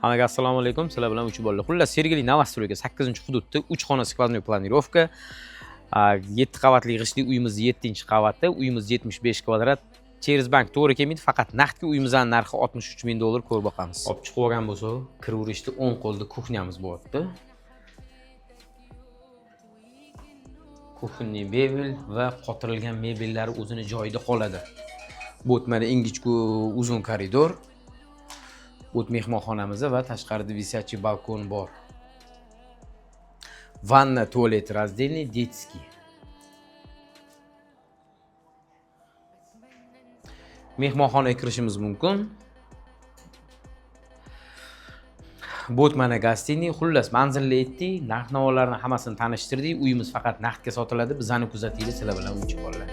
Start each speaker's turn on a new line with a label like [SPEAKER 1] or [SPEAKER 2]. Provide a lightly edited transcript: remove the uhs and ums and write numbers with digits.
[SPEAKER 1] Hammaga assalomu alaykum. Sizlar bilan uch bolalar. Xullas, Sergeli Novostroyka 8-hududda 3 xona сквозной планировка. 7 qavatli g'ishtli uyimiz 7-qavatda, uyimiz 75 kvadrat. Через bank to'g'ri kelmaydi, faqat naqdga uyimizning narxi 63 ming dollar, ko'rib boqamiz. Olib chiqib olgan bo'lsa, kiraverishda o'ng qo'lda kuxnyamiz bo'lyapti. Kuxonniy mebel va qotirilgan mebellar o'zini joyida qoladi. Bu mana ingichka uzun koridor. Bu mehmonxonamiz va tashqarida висячий balkon bor. Vanna, tualet раздельный, детский. Mehmonxonaga kirishimiz mumkin. Bu mana gостиный, xullas manzilni aytdik, narx-navolarni hammasini tanishtirdik. Uyimiz faqat naqdga sotiladi. Bizani kuzatinglar, sizlar bilan uch bolalar.